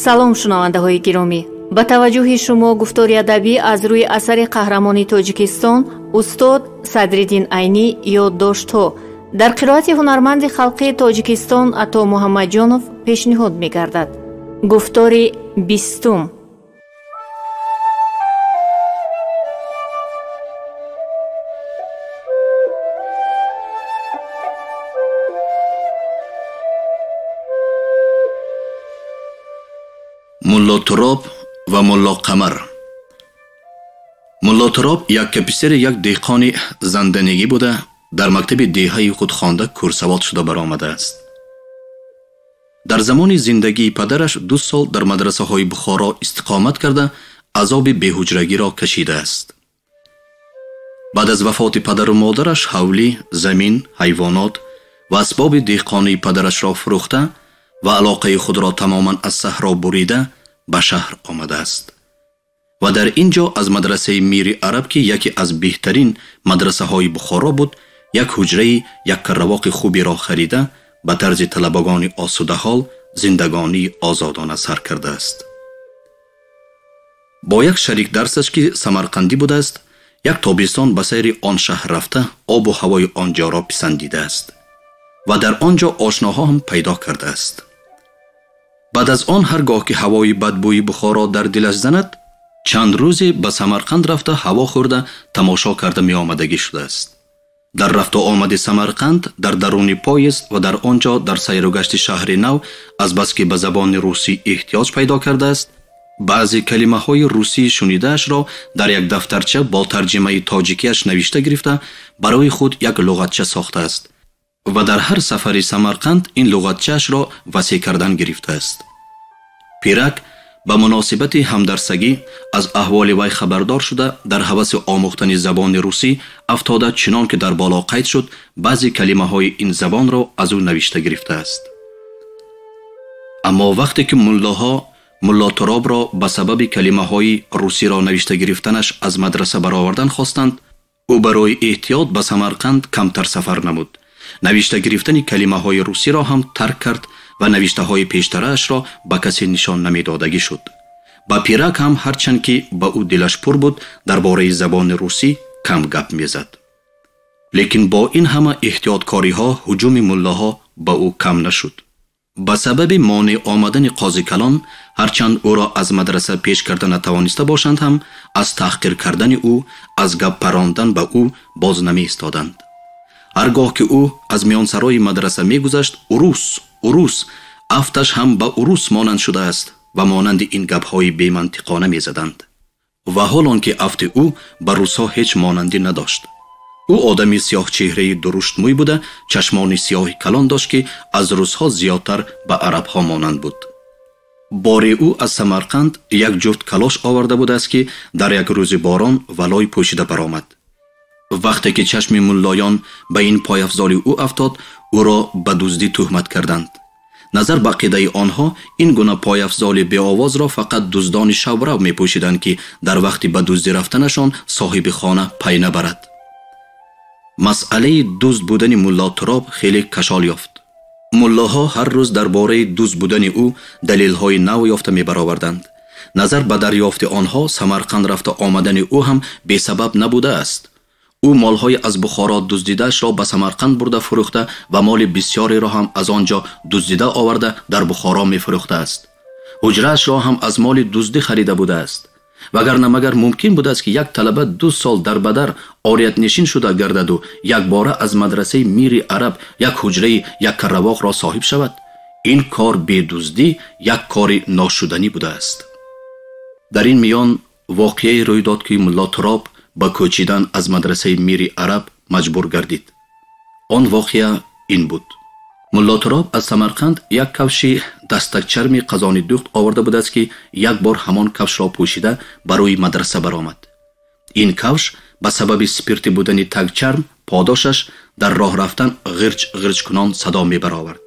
Салом, шунавандаҳои гиромӣ. Ба таваҷҷӯҳи шумо гуфтори адабӣ аз рӯи асари қаҳрамони Тоҷикистон устод Садриддин Айнӣ «Ёддоштҳо» дар қироати ҳунарманди халқии Тоҷикистон Ато Муҳаммадҷонов пешниҳод мегардад. Гуфтори 20. Мулло Туроб ва Мулло Қамар. Мулло Туроб як писари як деҳқони занданигӣ буда, дар мактаби деҳаи худ хонда курсавод шуда баромадааст. Дар замони зиндагии падараш 2 сол дар мадрасаҳои Бухоро истиқомат карда, азоби беҳуҷрагиро кашидааст. Баъд аз вафоти падару модараш ҳавлӣ, замин, ҳайвонот ва асбоби деҳқонии падарашро фурӯхта ва алоқаи худро тамоман аз саҳро бурида ба шаҳр омадааст ва дар ин ҷо аз мадрасаи Мири Араб, ки яке аз беҳтарин мадрасаҳои Бухоро буд, як ҳуҷраи яккаравоқи хуберо харида ба тарзи талабагони осудаҳол зиндагонии озодона сар кардааст. Бо як шарик дарсаш, ки самарқандӣ будааст, як тобистон ба сайри он шаҳр рафта обу ҳавои он ҷоро писандидааст ва дар он ҷо ошноҳо ҳам пайдо кардааст. Баъд аз он ҳар гоҳ ки ҳавои бадбӯи Бухоро дар дилаш занад, чанд рӯзе ба Самарқанд рафта ҳаво хӯрда тамошо карда меомадагӣ шудааст. Дар рафту омади Самарқанд дар даруни поезд ва дар он ҷо дар сайру гашти шаҳри нав, азбаски ба забони русӣ эҳтиёҷ пайдо кардааст, баъзе калимаҳои русии шунидаашро дар як дафтарча бо тарҷимаи тоҷикиаш навишта гирифта барои худ як луғатча сохтааст ва дар ҳар сафари Самарқанд ин луғатчаашро васеъ кардан гирифтааст. Пирак ба муносибати ҳамдарсагӣ аз аҳволи вай хабардор шуда, дар ҳаваси омӯхтани забони русӣ афтода, чунон ки дар боло қайд шуд, баъзе калимаҳои ин забонро аз ӯ навишта гирифтааст. Аммо вақте ки муллоҳо Мулло Туробро ба сабаби калимаҳои русиро навишта гирифтанаш аз мадраса баровардан хостанд, ӯ барои эҳтиёт ба Самарқанд камтар сафар намуд. Навишта гирифтани калимаҳои русиро ҳам тарк кард ва навиштаҳои пештараашро ба касе нишон намедодагӣ шуд. Ба пирак ҳам ҳарчанд ки ба ӯ дилаш пур буд, дар бораи забони русӣ кам гап мезад. Лекин бо ин ҳама эҳтиёткориҳо ҳуҷуми муллоҳо ба ӯ кам нашуд. Ба сабаби монеъ омадани қозикалон, ҳарчанд ӯро аз мадраса пеш карда натавониста бошанд ҳам, аз таҳқир кардани ӯ, аз гап парондан ба ӯ боз намеистоданд. Ҳар гоҳ ки ӯ аз миёнсарои мадраса мегузашт, урус, урус, афташ ҳам ба урус монанд шудааст ва монанди ин гапҳои бемантиқона мезаданд. Ва ҳол он ки афти ӯ ба русҳо ҳеҷ монандӣ надошт. Ӯ одами сиёҳчеҳраи дуруштмӯй буда, чашмони сиёҳи калон дошт, ки аз русҳо зиёдтар ба арабҳо монанд буд. Боре ӯ аз Самарқанд як ҷуфт калош оварда будааст, ки дар як рӯзи борон валой пӯшида баромад. Вақте ки чашми муллоён ба ин пойафзоли ӯ афтод, ӯро ба дуздӣ туҳмат карданд. Назар ба ақидаи онҳо, ин гуна пойафзоли беовозро фақат дуздони шабрав мепӯшиданд, ки дар вақти ба дуздӣ рафтанашон соҳиби хона пай набарад. Масъалаи дузд будани Мулло Туроб хеле кашол ёфт. Муллоҳо ҳар рӯз дар бораи дузд будани ӯ далелҳои нав ёфта мебароварданд. Назар ба дарёфти онҳо, Самарқанд рафта омадани ӯ ҳам бесабаб набудааст. Ӯ молҳои аз Бухоро дуздидаашро ба Самарқанд бурда фурӯхта ва моли бисёреро ҳам аз он ҷо дуздида оварда дар Бухоро мефурӯхтааст. Ҳуҷраашро ҳам аз моли дуздӣ харида будааст. Вагарна магар мумкин будааст, ки як талаба 2 сол дар бадар ориятнишин шуда гардаду якбора аз мадрасаи Мири Араб як ҳуҷраи яккаравоқро соҳиб шавад? Ин кор бедуздӣ як кори ношуданӣ будааст. Дар ин миён воқеае рӯй дод, ки Мулло Туроб ба кӯчидан аз мадрасаи Мири Араб маҷбур гардид. Он воқеа ин буд. Мулло Туроб аз Самарқанд як кавши дастакчарми қазони духт оварда будааст, ки як бор ҳамон кавшро пӯшида ба рӯи мадраса баромад. Ин кавш ба сабаби спирти будани тагчарм подошаш дар роҳ рафтан ғирч ғирчкунон садо мебаровард.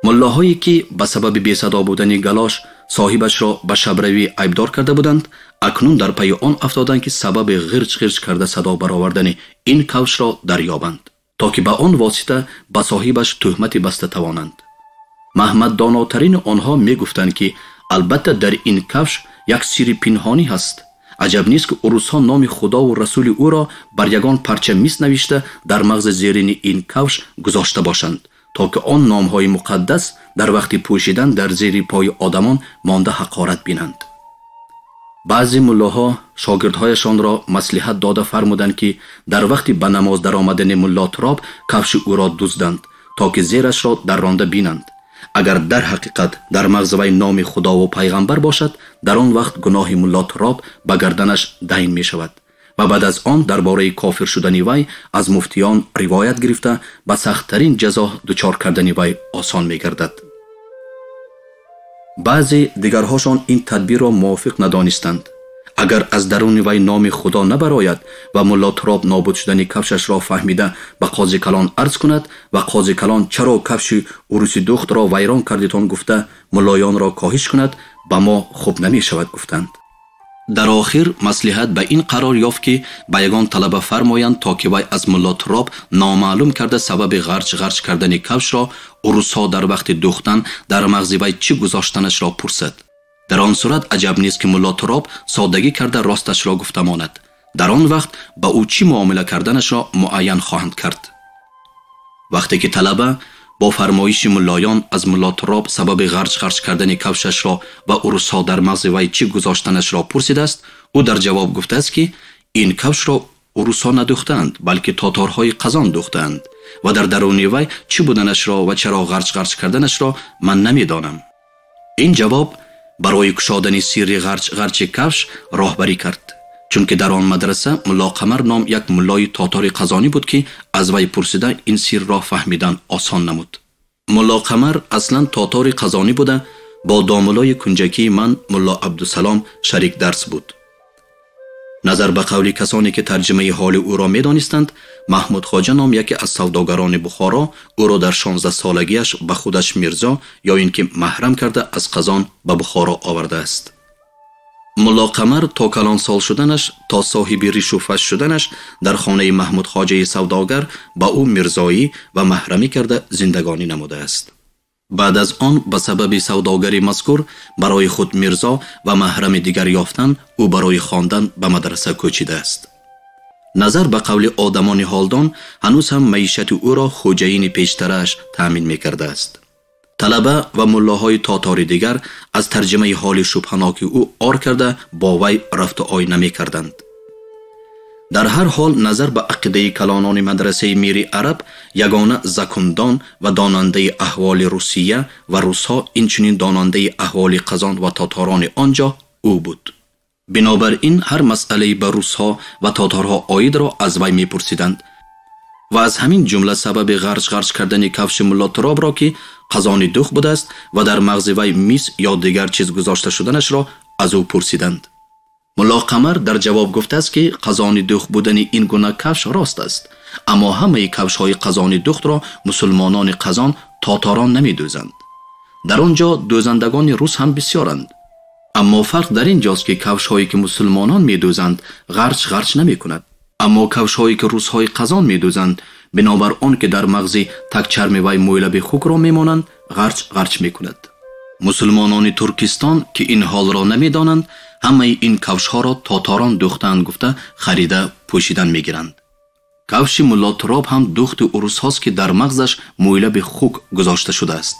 Муллоҳое ки ба сабаби бесадо будани галош соҳибашро ба шабравӣ айбдор карда буданд, акнун дар пайи он афтоданд, ки сабаби ғирч ғирч карда садо баровардани ин кавшро дарёбанд, то ки ба он восита ба соҳибаш туҳмати баста тавонанд. Маҳмаддонотарини онҳо мегуфтанд, ки Албатта дар ин кафш як сирри пинҳонӣ ҳаст. Аҷаб нест, ки урусҳо номи Худову расули ӯро бар ягон парча мис навишта дар мағзи зерини ин кафш гузошта бошанд, то ки он номҳои муқаддас дар вақти пӯшидан дар зери пои одамон монда ҳақорат бинанд. Баъзе муллоҳо шогирдҳояшонро маслиҳат дода фармуданд, ки дар вақти ба намоз даромадани Мулло Туроб кафши ӯро дузданд, то ки зерашро дарронда бинанд. Агар дар ҳақиқат дар мағзи вай номи Худову пайғамбар бошад, дар он вақт гуноҳи Мулло Туроб ба гарданаш дайн мешавад ва баъд аз он дар бораи кофир шудани вай аз муфтиён ривоят гирифта ба сахттарин ҷазо дучор кардани вай осон мегардад. Баъзе дигарҳошон ин тадбирро мувофиқ надонистанд. Агар аз даруни вай номи Худо набарояд ва Мулло Туроб нобуд шудани кафшашро фаҳмида ба қози калон арз кунад ва қози калон чаро кафши уруси духтро вайрон кардитон гуфта муллоёнро коҳиш кунад, ба мо хуб намешавад гуфтанд. Дар охир маслиҳат ба ин қарор ёфт, ки ба ягон талаба фармоянд, то ки вай аз Мулло Туроб номаълум карда сабаби ғарч-ғарч кардани кафшро урусҳо дар вақти духтан дар мағзи вай чӣ гузоштанашро пурсад. Дар он сурат аҷаб нест, ки Мулло Туроб соддагӣ карда росташро гуфта монад. Дар он вақт ба ӯ чӣ муомила карданашро муайян хоҳанд кард. Вақте ки талаба бо фармоиши муллоён аз Мулло Туроб сабаби ғарч-ғарч кардани кафшашро ва урусҳо дар мағзи вай чӣ гузоштанашро пурсидааст, ӯ дар ҷавоб гуфтааст, ки ин кафшро урусҳо надухтаанд, балки тоторҳои қазон духтаанд ва дар даруни вай чӣ буданашро ва чаро ғарч-ғарч карданашро ман намедонам. Ин ҷавоб барои кушодани сирри ғарч-ғарчи кафш роҳбарӣ кард, чунки дар он мадраса Мулло Қамар ном як муллои тотори қазонӣ буд, ки аз вай пурсида ин сирро фаҳмидан осон намуд. Мулло Қамар аслан тотори қазонӣ буда, бо домулои кунҷакии ман Мулло Абдусалом шарик дарс буд. Назар ба қавли касоне ки тарҷимаи ҳоли ӯро медонистанд, Маҳмуд Хоҷа ном яке аз савдогарони Бухоро ӯро дар 16 солагиаш ба худаш мирзо ё ин ки маҳрам карда аз Қазон ба Бухоро овардааст. Мулло Қамар то калонсол шуданаш, то соҳиби ришу фаш шуданаш дар хонаи Маҳмуд Хоҷаи савдогар ба ӯ мирзоӣ ва маҳрамӣ карда зиндагонӣ намудааст. Баъд аз он ба сабаби савдогари мазкур барои худ мирзо ва маҳрами дигар ёфтан, ӯ барои хондан ба мадраса кӯчидааст. Назар ба қавли одамони ҳолдон, ҳанӯз ҳам маишати ӯро хоҷаини пештарааш таъмин мекардааст. Талаба ва муллоҳои тотори дигар аз тарҷимаи ҳоли шубҳаноки ӯ ор карда бо вай рафту ой намекарданд. Дар ҳар ҳол назар ба ақидаи калонони мадрасаи мири араб, ягона закондон ва донандаи аҳволи Русия ва русҳо, инчунин донандаи аҳволи қазон ва тоторони он ҷо ӯ буд. Бинобар ин ҳар масъалаи ба русҳо ва тоторҳо оидро аз вай мепурсиданд ва аз ҳамин ҷумла сабаби ғарч-ғарч кардани кафши Мулло Туробро, ки қазони дух будааст ва дар мағзи вай мис ё дигар чиз гузошта шуданашро аз ӯ пурсиданд. Мулло Қамар дар ҷавоб гуфтааст, ки қазони дух будани ин гуна кафш рост аст, аммо ҳамаи кафшҳои қазони духтро мусулмонони қазон тоторон намедӯзанд. Дар он ҷо дӯзандагони рус ҳам бисёранд. Аммо фарқ дар ин ҷост, ки кафшҳое ки мусулмонон медӯзанд ғарч-ғарч намекунад, аммо кафшҳое ки русҳои қазон медӯзанд, бинобар он ки дар мағзи такчарми вай мӯйлаби хукро мемонанд, ғарч-ғарч мекунад. Мусулмонони Туркистон, ки ин ҳолро намедонанд, ҳамаи ин кафшҳоро тоторон духтаанд гуфта харида пӯшидан мегиранд. Кафши Мулло Туроб ҳам духти урусҳост, ки дар мағзаш мӯйлаби хук гузошта шудааст.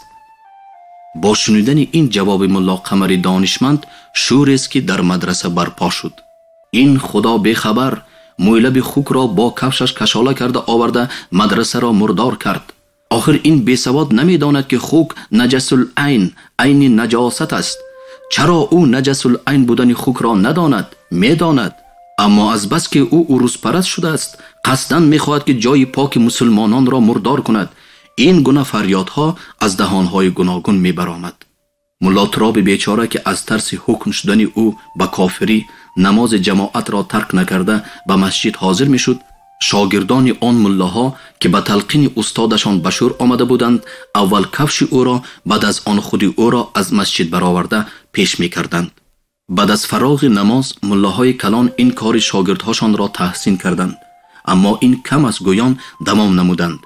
Бо шунидани ин ҷавоби Мулло Қамари донишманд шӯрест, ки дар мадраса барпо шуд. Ин худо бехабар мӯйлаби хукро бо кафшаш кашола карда оварда мадрасаро мурдор кард. Охир ин бесавод намедонад, ки хук наҷасул айн, айни наҷосат аст. Чаро ӯ наҷасул айн будани хукро надонад? Медонад, аммо азбаски ӯ уруспараст шудааст, қасдан мехоҳад, ки ҷои поки мусулмононро мурдор кунад. Ин гуна фарёдҳо аз даҳонҳои гуногун мебаромад. Мулло Туроби бечора, ки аз тарси ҳукм шудани ӯ ба кофирӣ намози ҷамоатро тарк накарда ба масҷид ҳозир мешуд, шогирдони он муллоҳо, ки ба талқини устодашон ба шӯр омада буданд, аввал кафши ӯро, баъд аз он худи ӯро аз масҷид бароварда пеш мекарданд. Баъд аз фароғи намоз муллоҳои калон ин кори шогирдҳошонро таҳсин карданд, аммо ин кам аст гӯён давом намуданд.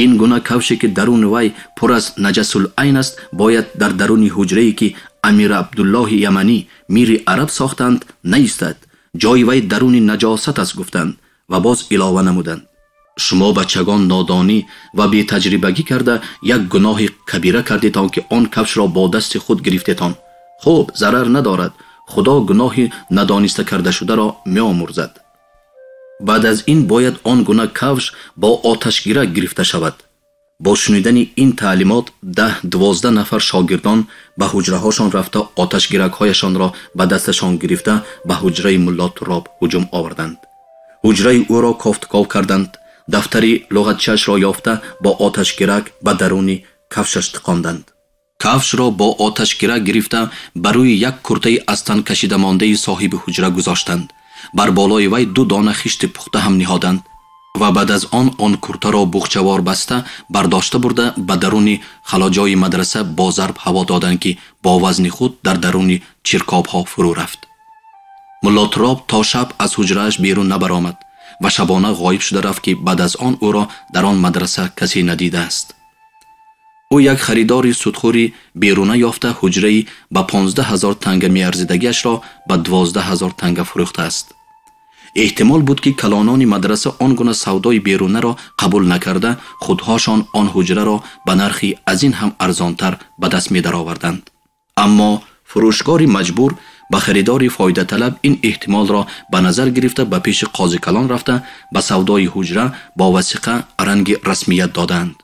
Ин гуна кавше, ки даруни вай пур аз наҷасул айн аст, бояд дар даруни ҳуҷрае, ки Амир Абдуллоҳи Яманӣ мири араб сохтанд наистад, ҷои вай даруни наҷосат аст гуфтанд ва боз илова намуданд: шумо бачагон нодонӣ ва бетаҷрибагӣ карда як гуноҳи кабира кардетон ки он кафшро бо дасти худ гирифтетон. Хуб, зарар надорад, Худо гуноҳи надониста карда шударо меомӯрзад. Баъд аз ин бояд он гуна кафш бо оташгирак гирифта шавад. Бо шунидани ин таълимот 10-12 нафар шогирдон ба ҳуҷраҳошон рафта оташгиракҳояшонро ба дасташон гирифта ба ҳуҷраи Мулло Туроб ҳуҷум оварданд. Ҳуҷраи ӯро кофтков карданд, дафтари луғатчашро ёфта бо оташгирак ба даруни кафшаш тиқонданд. Кафшро бо оташгирак гирифта ба рӯи як куртаи аз тан кашида мондаи соҳиби ҳуҷра гузоштанд. Бар болои вай 2 дона хишти пухта ҳам ниҳоданд ва баъд аз он куртаро буғчавор баста бардошта бурда ба даруни халоҷои мадраса бо зарб ҳаво доданд ки бо вазни худ дар даруни чиркобҳо фурӯ рафт. Мулло Туроб то шаб аз ҳуҷрааш берун набаромад ва шабона ғоиб шуда рафт ки баъд аз он ӯро дар он мадраса касе надидааст. Ӯ як харидори судхӯри беруна ёфта ҳуҷраи ба 15 000 танга меарзидагиашро ба 12 000 танга фурӯхтааст. Эҳтимол буд ки калонони мадраса он гуна савдои берунаро қабул накарда худҳошон он ҳуҷраро ба нархи аз ин ҳам арзонтар ба даст медароварданд. Аммо фурӯшгори маҷбур ба харидори фоидаталаб ин эҳтимолро ба назар гирифта ба пеши қозикалон рафта ба савдои ҳуҷра бо васиқа ранги расмият доданд.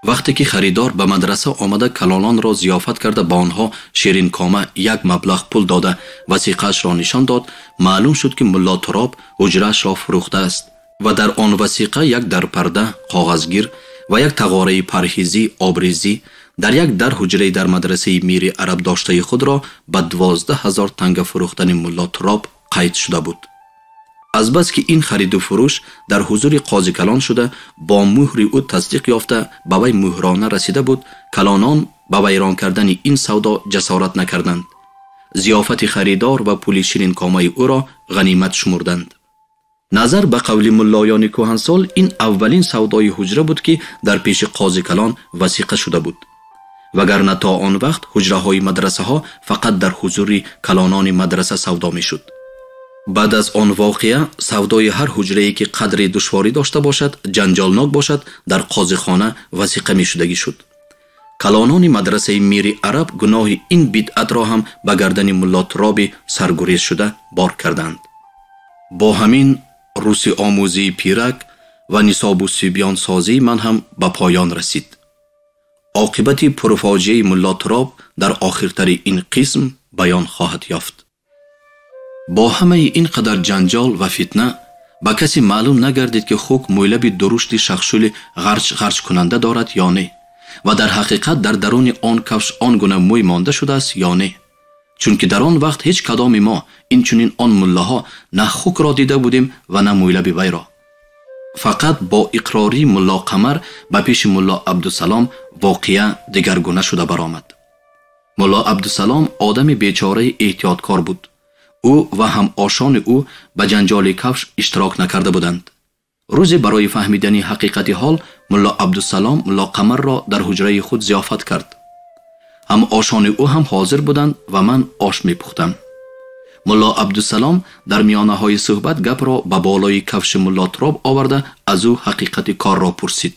Вақте ки харидор ба мадраса омада калононро зиёфат карда ба онҳо ширинкома як маблағ пул дода васиқаашро нишон дод, маълум шуд ки Мулло Туроб ҳуҷраашро фурӯхтааст ва дар он васиқа як дарпарда коғазгир ва як тағораи парҳизӣ обрезӣ дар як дар ҳуҷраи дар мадрасаи мири араб доштаи худро ба 12 000 танга фурӯхтани Мулло Туроб қайд шуда буд. Азбаски ин хариду фурӯш дар ҳузури қозикалон шуда бо муҳри ӯ тасдиқ ёфта ба вай муҳрона расида буд, калонон ба вайрон кардани ин савдо ҷасорат накарданд. Зиёфати харидор ва пули ширинкомаи ӯро ғанимат шумурданд. Назар ба қавли муллоёни кӯҳансол ин аввалин савдои ҳуҷра буд ки дар пеши қозикалон васиқа шуда буд. Вагарна то он вақт ҳуҷраҳои мадрасаҳо фақат дар ҳузури калонони мадраса савдо мешуд. Баъд аз он воқеа савдои ҳар ҳуҷрае ки қадри душворӣ дошта бошад, ҷанҷолнок бошад, дар қозихона васиқа мешудагӣ шуд. Калонони мадрасаи мири араб гуноҳи ин бидъатро ҳам ба гардани Мулло Туроби саргурез шуда бор карданд. Бо ҳамин русиомӯзии пирак ва нисобу сибёнсозии ман ҳам ба поён расид. Оқибати пурфоҷиаи Мулло Туроб дар охиртари ин қисм баён хоҳад ёфт. Бо ҳамаи ин қадар ҷанҷол ва фитна ба касе маълум нагардид ки хук мӯйлаби дурушти шахшули ғарч-ғарчкунанда дорад ё не ва дар ҳақиқат дар даруни он кафш он гуна мӯй монда шудааст ё не, чунки дар он вақт ҳеҷ кадоми мо инчунин он муллаҳо на хукро дида будем ва на мӯйлаби вайро. Фақат бо иқрории Мулло Қамар ба пеши Мулло Абдусалом воқеа дигаргуна шуда баромад. Мулло Абдусалом одами бечораи эҳтиёткор буд. Ӯ ва ҳамошони ӯ ба ҷанҷоли кафш иштирок накарда буданд. Рӯзе барои фаҳмидани ҳақиқати ҳол Мулло Абдусалом Мулло Қамарро дар ҳуҷраи худ зиёфат кард. Ҳамошони ӯ ҳам ҳозир буданд ва ман ош мепухтам. Мулло Абдусалом дар миёнаҳои суҳбат гапро ба болои кафши Мулло Туроб оварда аз ӯ ҳақиқати корро пурсид.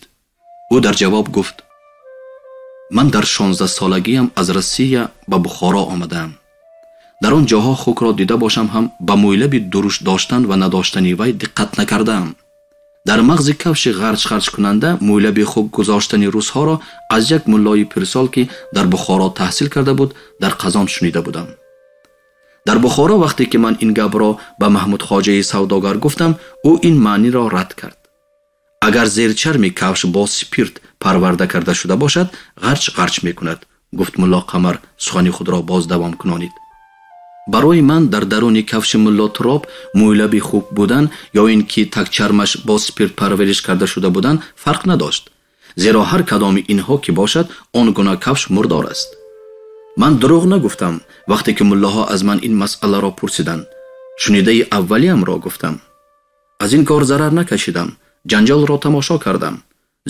Ӯ дар ҷавоб гуфт: ман дар 16 солагиам аз Россия ба Бухоро омадаам. Дар он ҷоҳо хукро дида бошам ҳам ба мӯйлаби дурушт доштан ва надоштани вай диққат накардаам. Дар мағзи кафши ғарч-ғарчкунанда мӯйлаби хук гузоштани русҳоро аз як муллои пирсол ки дар Бухоро таҳсил карда буд дар Қазон шунида будам. Дар Бухоро вақте ки ман ин гапро ба Маҳмуд Хоҷаи савдогар гуфтам, ӯ ин маъниро рад кард. Агар зерчарми кафш бо спирт парварда карда шуда бошад, ғарч-ғарч мекунад, гуфт Мулло Қамар сухани худро боз давом кунонид. Барои ман дар даруни кафши Мулло Туроб мӯйлаби хук будан ё ин ки такчармаш бо спирт парвариш карда шуда будан фарқ надошт, зеро ҳар кадоми инҳо ки бошад он гуна кафш мурдор аст. Ман дурӯғ нагуфтам вақте ки муллоҳо аз ман ин масъаларо пурсиданд. Шунидаи аввалиамро гуфтам. Аз ин кор зарар накашидам, ҷанҷолро тамошо кардам.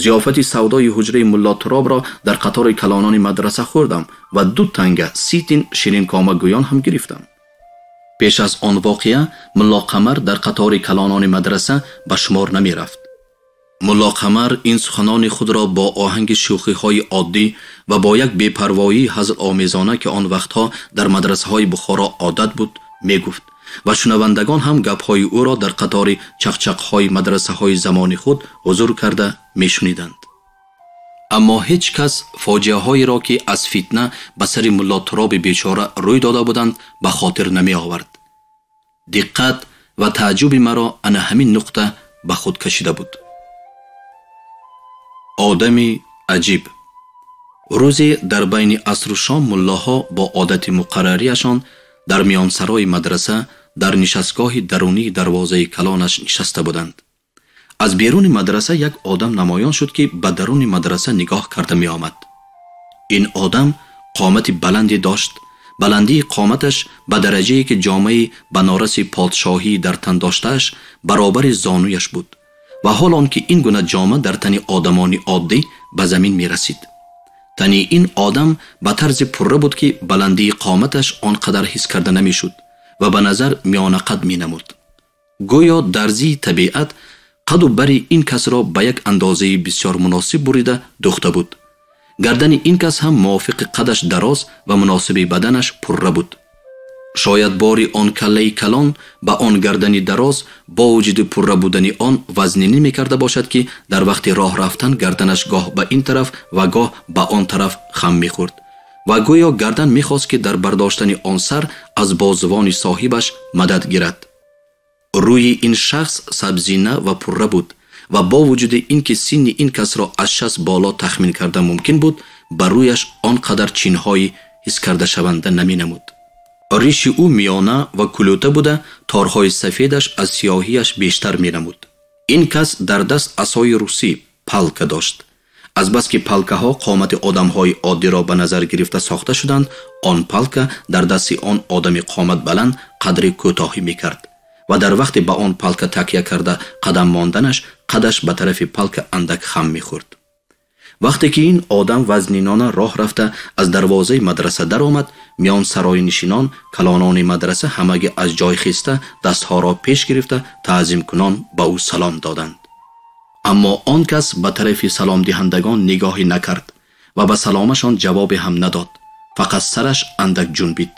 Зиёфати савдои ҳуҷраи Мулло Туробро дар қатори калонони мадраса хӯрдам ва 2 танга 30 тин ширинкомагӯён ҳам гирифтам. Пеш аз он воқеа Мулло Қамар дар қатори калонони мадраса ба шумор намерафт. Мулло Қамар ин суханони худро бо оҳанги шӯхиҳои оддӣ ва бо як бепарвоии ҳазломезона, ки он вақтҳо дар мадрасаҳои Бухоро одат буд, мегуфт ва шунавандагон ҳам гапҳои ӯро дар қатори чақчақҳои мадрасаҳои замони худ ҳузур карда мешуниданд. Аммо ҳеҷ кас фоҷиаҳоеро, ки аз фитна ба сари Мулло Туроби бечора рӯй дода буданд, ба хотир намеовард. Диққат ва тааҷҷуби маро ана ҳамин нуқта ба худ кашида буд. Одами аҷиб. Рӯзе дар байни асру шом муллоҳо бо одати муқаррарияшон дар миёнсарои мадраса дар нишастгоҳи дарунии дарвозаи калонаш нишаста буданд. Аз беруни мадраса як одам намоён шуд, ки ба даруни мадраса нигоҳ карда меомад. Ин одам қомати баланде дошт. Баландии қоматаш ба дараҷае, ки ҷомаи банораси подшоҳӣ дар тан доштааш баробари зонуяш буд ва ҳол он ки ин гуна ҷома дар тани одамони оддӣ ба замин мерасид. Тани ин одам ба тарзи пурра буд, ки баландии қоматаш он қадар ҳис карда намешуд ва ба назар миёнақад менамуд. Гӯё дарзии табиат қаду бари ин касро ба як андозаи бисёр муносиб бурида духта буд. Гардани ин кас ҳам мувофиқи қадаш дароз ва муносиби баданаш пурра буд. Шояд бори он каллаи калон ба он гардани дароз бо вуҷуди пурра будани он вазнинӣ мекарда бошад, ки дар вақти роҳ рафтан гарданаш гоҳ ба ин тараф ва гоҳ ба он тараф хам мехӯрд ва гӯё гардан мехост, ки дар бардоштани он сар аз бозувони соҳибаш мадад гирад. Рӯи ин шахс сабзина ва пурра буд ва бо вуҷуди ин ки синни ин касро аз 60 боло тахмин карда мумкин буд, ба рӯяш он қадар чинҳои ҳис кардашаванда наменамуд. Риши ӯ миёна ва кулӯта буда, торҳои сафедаш аз сиёҳияш бештар менамуд. Ин кас дар даст асои русӣ палка дошт. Азбаски палкаҳо қомати одамҳои оддиро ба назар гирифта сохта шуданд, он палка дар дасти он одами қомат баланд қадри кӯтоҳӣ мекард ва дар вақте ба он палка такя карда қадам монданаш қадаш ба тарафи палка андак хам мехӯрд. Вақте ки ин одам вазнинона роҳ рафта аз дарвозаи мадраса даромад, миён сароинишинон калонони мадраса ҳамагӣ аз ҷой хиста дастҳоро пеш гирифта таъзимкунон ба ӯ салом доданд. Аммо он кас ба тарафи саломдиҳандагон нигоҳе накард ва ба саломашон ҷавобе ҳам надод, фақат сараш андак ҷунбид.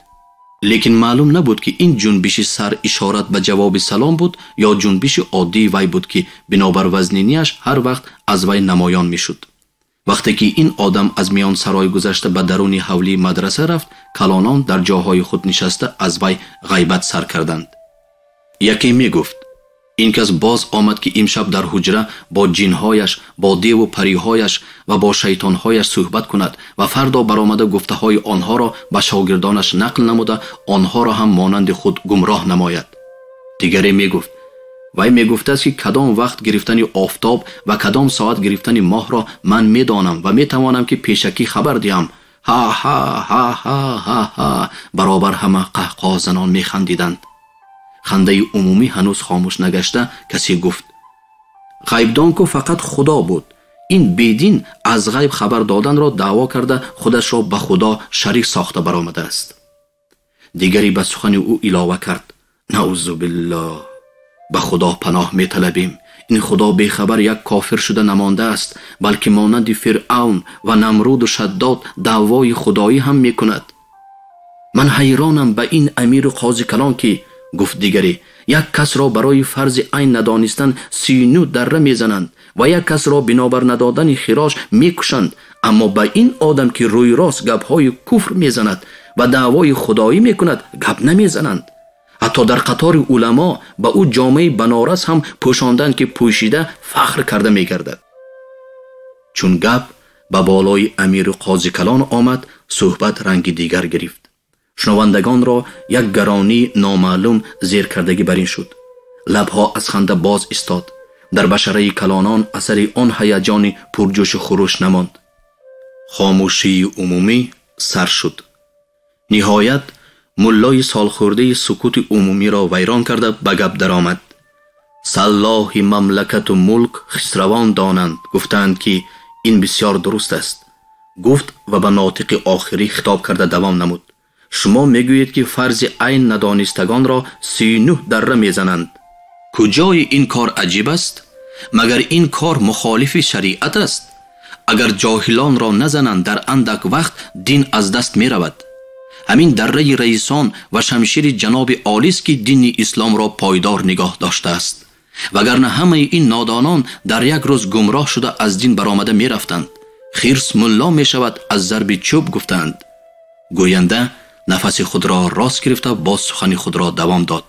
Лекин маълум набуд, ки ин ҷунбиши сар ишорат ба ҷавоби салом буд ё ҷунбиши оддии вай буд, ки бинобар вазнинияш ҳар вақт аз вай намоён мешуд. Вақте ки ин одам аз миён сарой гузашта ба даруни ҳавлии мадраса рафт, калонон дар ҷоҳои худ нишаста аз вай ғайбат сар карданд. Яке мегуфт: ин кас боз омад, ки имшаб дар ҳуҷра бо ҷинҳояш, бо деву париҳояш ва бо шайтонҳояш суҳбат кунад ва фардо баромада гуфтаҳои онҳоро ба шогирдонаш нақл намуда онҳоро ҳам монанди худ гумроҳ намояд. Дигаре мегуфт: вай мегуфтааст, ки кадом вақт гирифтани офтоб ва кадом соат гирифтани моҳро ман медонам ва метавонам, ки пешакӣ хабар диҳам. Ҳа ҳа ҳа ҳа ҳа ҳа. Баробар ҳама қаҳқоҳзанон механдиданд. Хандаи умумӣ ҳанӯз хомӯш нагашта касе гуфт: ғайбдон ку фақат Худо буд. Ин бедин аз ғайб хабар доданро даъво карда худашро ба Худо шарик сохта баромадааст. Дигаре ба сухани ӯ илова кард: наузу биллоҳ, ба Худо паноҳ металабем. Ин Худо бехабар як кофир шуда намондааст, балки монанди Фиръавн ва Намруду Шаддод даъвои худоӣ ҳам мекунад. Ман ҳайронам ба ин амиру қози калон, ки гуфт дигаре, як касро барои фарзи айн надонистан 39 дарра мезананд ва як касро бинобар надодани хироҷ мекушанд, аммо ба ин одам, ки рӯи рост гапҳои куфр мезанад ва даъвои худоӣ мекунад, гап намезананд. Ҳатто дар қатори уламо ба ӯ ҷомаи банорас ҳам пӯшонданд, ки пӯшида фахр карда мегардад. Чун гап ба болои амиру қози калон омад, суҳбат ранги дигар гирифт. Шунавандагонро як гаронии номаълум зеркардагӣ бар ин шуд. Лабҳо аз ханда боз истод. Дар башараи калонон асари он ҳаяҷони пурҷӯшу хуруш намонд. Хомӯшии умумӣ сар шуд. Ниҳоят муллои солхӯрдаи сукути умумиро вайрон карда ба гап даромад. Саллоҳи мамлакату мулк хисравон донанд, гуфтанд ки ин бисёр дуруст аст. Гуфт ва ба нотиқи охирӣ хитоб карда давом намуд. Шумо мегӯед ки фарзи айн надонистагонро 39 дарра мезананд. Куҷои ин кор аҷиб аст? Магар ин кор мухолифи шариат аст? Агар ҷоҳилонро назананд, дар андак вақт дин аз даст меравад. Ҳамин дарраи раисон ва шамшири ҷаноби олист ки дини исломро пойдор нигоҳ доштааст. Вагарна ҳамаи ин нодонон дар як рӯз гумроҳ шуда аз дин баромада мерафтанд. Хирс мулло мешавад аз зарби чӯб, гуфтанд. Гӯянда нафаси худро рост гирифта боз сухани худро давом дод.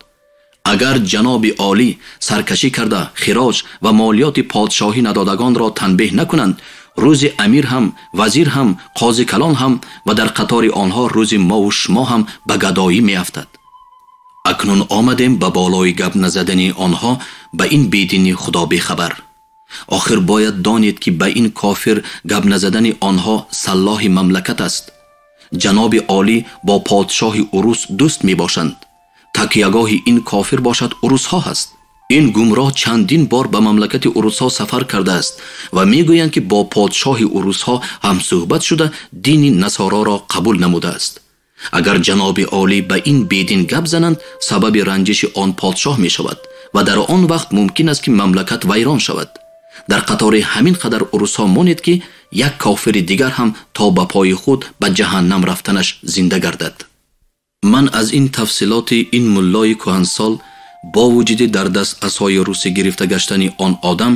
Агар ҷаноби олӣ саркашӣ карда хироҷ ва молиёти подшоҳӣ надодагонро танбеҳ накунанд, рӯзи амир ҳам, вазир ҳам, қози калон ҳам ва дар қатори онҳо рӯзи мову шумо ҳам ба гадоӣ меафтад. Акнун омадем ба болои гап назадани онҳо ба ин бедини худо бехабар. Охир бояд донед ки ба ин кофир гап назадани онҳо саллоҳи мамлакат аст. Ҷаноби олӣ бо подшоҳи урус дӯст мебошанд. Такягоҳи ин кофир бошад урусҳо ҳаст. Ин гумроҳ чандин бор ба мамлакати урусҳо сафар кардааст ва мегӯянд ки бо подшоҳи урусҳо ҳамсӯҳбат шуда дини насороро қабул намудааст. Агар ҷаноби олӣ ба ин бедин гап зананд, сабаби ранҷиши он подшоҳ мешавад ва дар он вақт мумкин аст ки мамлакат вайрон шавад. Дар қатори ҳамин қадар урусҳо монед ки як кофири дигар ҳам то ба пои худ ба ҷаҳаннам рафтанаш зинда гардад. Ман аз ин тафсилоти ин муллои кӯҳансол бо вуҷуди дар даст асои русӣ гирифта гаштани он одам,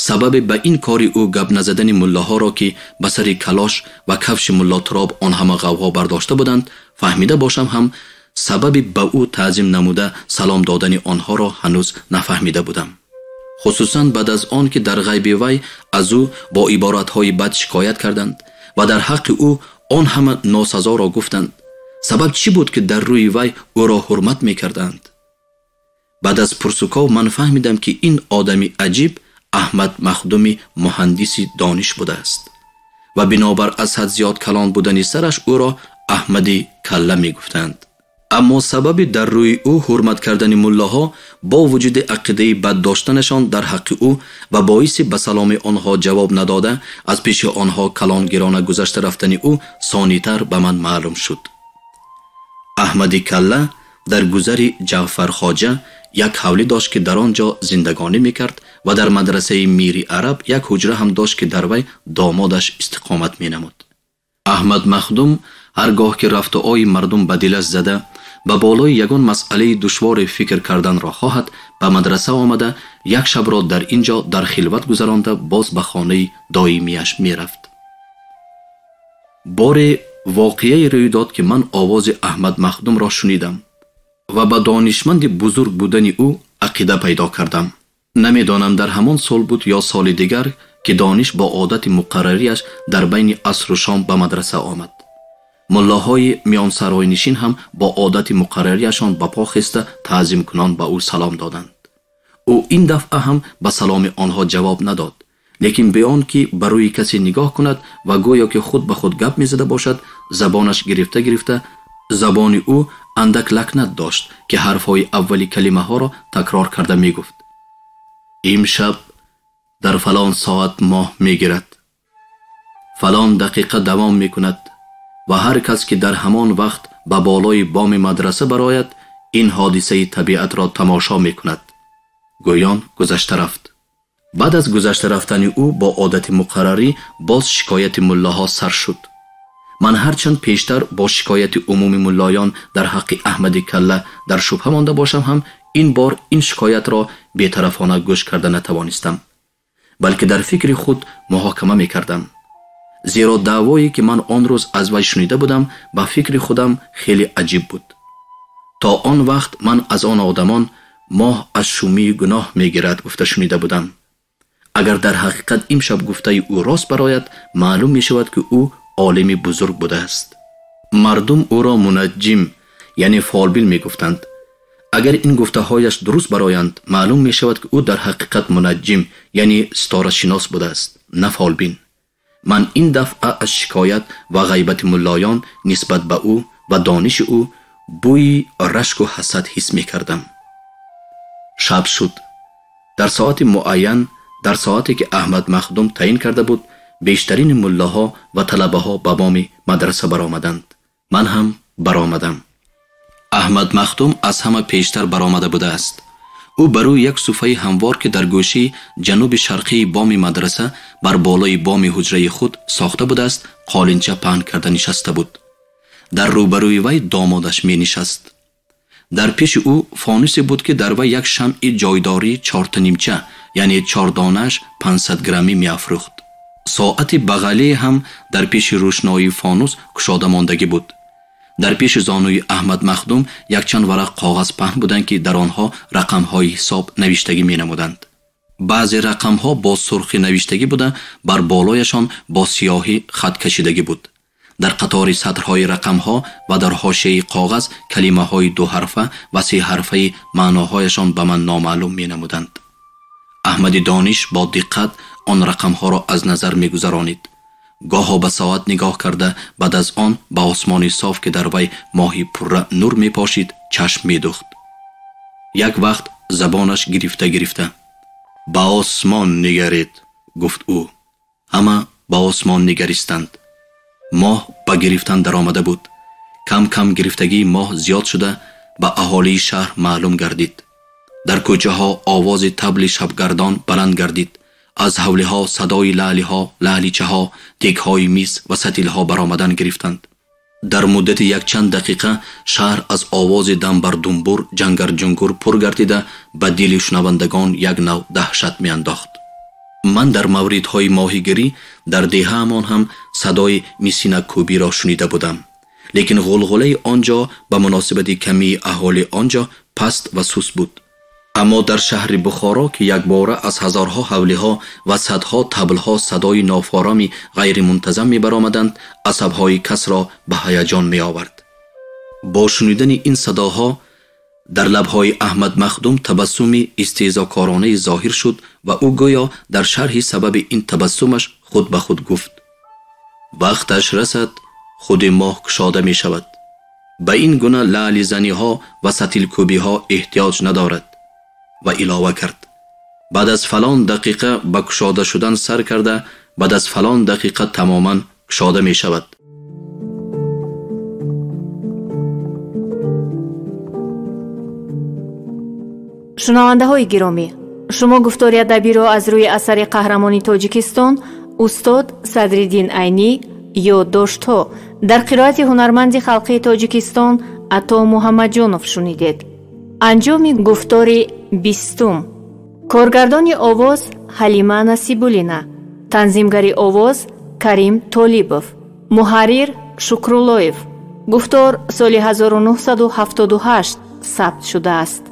сабаби ба ин кори ӯ гап назадани муллоҳоро ки ба сари калош ва кафши мулло Туроб он ҳама ғавғо бардошта буданд, фаҳмида бошам ҳам сабаби ба ӯ таъзим намуда салом додани онҳоро ҳанӯз нафаҳмида будам. Хусусан баъд аз он ки дар ғайби вай аз ӯ бо иборатҳои бад шикоят карданд ва дар ҳаққи ӯ он ҳама носазоро гуфтанд. Сабаб чӣ буд ки дар рӯи вай ӯро ҳурмат мекарданд? Баъд аз пурсуков ман фаҳмидам ки ин одами аҷиб Аҳмад Махдуми муҳандиси дониш будааст ва бинобар аз ҳад зиёд калон будани сараш ӯро Аҳмади Калла мегуфтанд. Аммо сабаби дар рӯи ӯ ҳурмат кардани муллоҳо бо вуҷуди ақидаи бад доштанашон дар ҳаққи ӯ ва боиси ба саломи онҳо ҷавоб надода аз пеши онҳо калонгирона гузашта рафтани ӯ сонитар ба ман маълум шуд. Аҳмади Калла дар гузари Ҷаъфархоҷа як ҳавлӣ дошт ки дар он ҷо зиндагонӣ мекард ва дар мадрасаи Мири Араб як ҳуҷра ҳам дошт ки дар вай домодаш истиқомат менамуд. Аҳмад Махдум ҳар гоҳ ки рафтуои мардум ба дилаш зада ба болои ягон масъалаи душворе фикр карданро хоҳад, ба мадраса омада як шабро дар ин ҷо дар хилват гузаронда боз ба хонаи доимияш мерафт. Боре воқеае рӯй дод ки ман овози Аҳмад Махдумро шунидам ва ба донишманди бузург будани ӯ ақида пайдо кардам. Намедонам дар ҳамон сол буд ё соли дигар ки дониш бо одати муқаррариаш дар байни асру шом ба мадраса омад. Муллоҳои миёнсаройнишин ҳам бо одати муқаррариашон ба по хеста таъзимкунон ба ӯ салом доданд. Ӯ ин дафъа ҳам ба саломи онҳо ҷавоб надод, лекин бе он ки ба рӯи касе нигоҳ кунад ва гӯё ки худ ба худ гап мезада бошад, забонаш гирифта гирифта забони ӯ андак лакнат дошт ки ҳарфҳои аввали калимаҳоро такрор карда мегуфт. Имшаб дар фалон соат моҳ мегирад, фалон дақиқа давом мекунад ва ҳар кас ки дар ҳамон вақт ба болои боми мадраса барояд, ин ҳодисаи табиатро тамошо мекунад. Гӯён гузашта рафт. Баъд аз гузашта рафтани ӯ бо одати муқаррарӣ боз шикояти муллоҳо сар шуд. Ман ҳарчанд пештар бо шикояти умуми муллоён дар ҳаққи Аҳмади Калла дар шубҳа монда бошам ҳам, ин бор ин шикоятро бетарафона гӯш карда натавонистам, балки дар фикри худ муҳокима мекардам. Зеро даъвое ки ман он рӯз аз вай шунида будам ба фикри худам хеле аҷиб буд. То он вақт ман аз он одамон моҳ аз шумии гуноҳ мегирад гуфта шунида будам. Агар дар ҳақиқат имшаб гуфтаи ӯ рост барояд, маълум мешавад ки ӯ олими бузург будааст. Мардум ӯро мунаҷҷим, яъне фолбин мегуфтанд. Агар ин гуфтаҳояш дуруст бароянд, маълум мешавад ки ӯ дар ҳақиқат мунаҷҷим, яъне ситорашинос будааст, на фолбин. Ман ин дафъа аз шикоят ва ғайбати муллоён нисбат ба ӯ ва дониши ӯ бӯи рашку ҳасад ҳис мекардам. Шаб шуд. Дар соати муайян, дар соате ки Аҳмад Махдум таъин карда буд, бештарини муллаҳо ва талабаҳо ба боми мадраса баромаданд. Ман ҳам баромадам. Аҳмад Махдум аз ҳама пештар баромада будааст. Ӯ ба рӯи як суфаи ҳамвор, ки дар гӯшаи ҷануби шарқии боми мадраса бар болои боми ҳуҷраи худ сохта будааст, қолинча паҳн карда нишаста буд. Дар рӯбарӯи вай домодаш менишаст. Дар пеши ӯ фонусе буд, ки дар вай як шамъи ҷойдории чортанимча, яъне чордонааш 500 граммӣ меафрӯхт. Соати бағалие ҳам дар пеши рӯшноии фонус кушода мондагӣ буд. Дар пеши зонуи Аҳмад Махдум якчанд варақ коғаз паҳн буданд, ки дар онҳо рақамҳои ҳисоб навиштагӣ менамуданд. Баъзе рақамҳо бо сурхӣ навиштагӣ буда, бар болояшон бо сиёҳӣ хат кашидагӣ буд. Дар қатори сатрҳои рақамҳо ва дар ҳошияи коғаз калимаҳои дуҳарфа ва сеҳарфаи маъноҳояшон ба ман номаълум менамуданд. Аҳмади Дониш бо диққат он рақамҳоро аз назар мегузаронид. Гоҳо ба соат нигоҳ карда, баъд аз он ба осмони соф, ки дар вай моҳи пурра нур мепошид, чашм медухт. Як вақт забонаш гирифта гирифта: «Ба осмон нигаред», гуфт ӯ. Ҳама ба осмон нигаристанд. Моҳ ба гирифтан даромада буд. Кам кам гирифтагии моҳ зиёд шуда, ба аҳолии шаҳр маълум гардид. Дар кӯчаҳо овози табли шабгардон баланд гардид. Аз ҳавлиҳо садои лаълиҳо, лаъличаҳо, дегҳои мис ва сатилҳо баромадан гирифтанд. Дар муддати якчанд дақиқа шаҳр аз овози дамбардумбур, ҷангарҷунгур пур гардида, ба дили шунавандагон як нав даҳшат меандохт. Ман дар мавридҳои моҳигирӣ дар деҳаамон ҳам садои мисинаккӯбиро шунида будам, лекин ғулғулаи он ҷо ба муносибати камии аҳоли он ҷо паст ва суст буд. Аммо дар шаҳри Бухоро, ки якбора аз ҳазорҳо ҳавлиҳо ва садҳо таблҳо садои нофороми ғайримунтазам мебаромаданд, асабҳои касро ба ҳаяҷон меовард. Бо шунидани ин садоҳо дар лабҳои Аҳмад Махдум табассуми истеҳзокоронае зоҳир шуд ва ӯ гӯё дар шарҳи сабаби ин табассумаш худ ба худ гуфт: «Вақташ расад, худи моҳ кушода мешавад. Ба ин гуна лаълизаниҳо ва сатилкӯбиҳо эҳтиёҷ надорад». Ва илова кард: «Баъд аз фалон дақиқа ба кушода шудан сар карда, баъд аз фалон дақиқа тамоман кушода мешавад». Шунавандаҳои гиромӣ, шумо гуфтори адабиро аз рӯи асари қаҳрамони Тоҷикистон устод Садриддин Айнӣ «Ёддоштҳо» дар қироати ҳунарманди халқии Тоҷикистон Ато Муҳаммадҷонов шунидед. Анҷоми гуфтори 20. Коргардони овоз Ҳалима Насибуллина, танзимгари овоз Карим Толибов, муҳаррир Шукруллоев. Гуфтор соли 1978 сабт шудааст.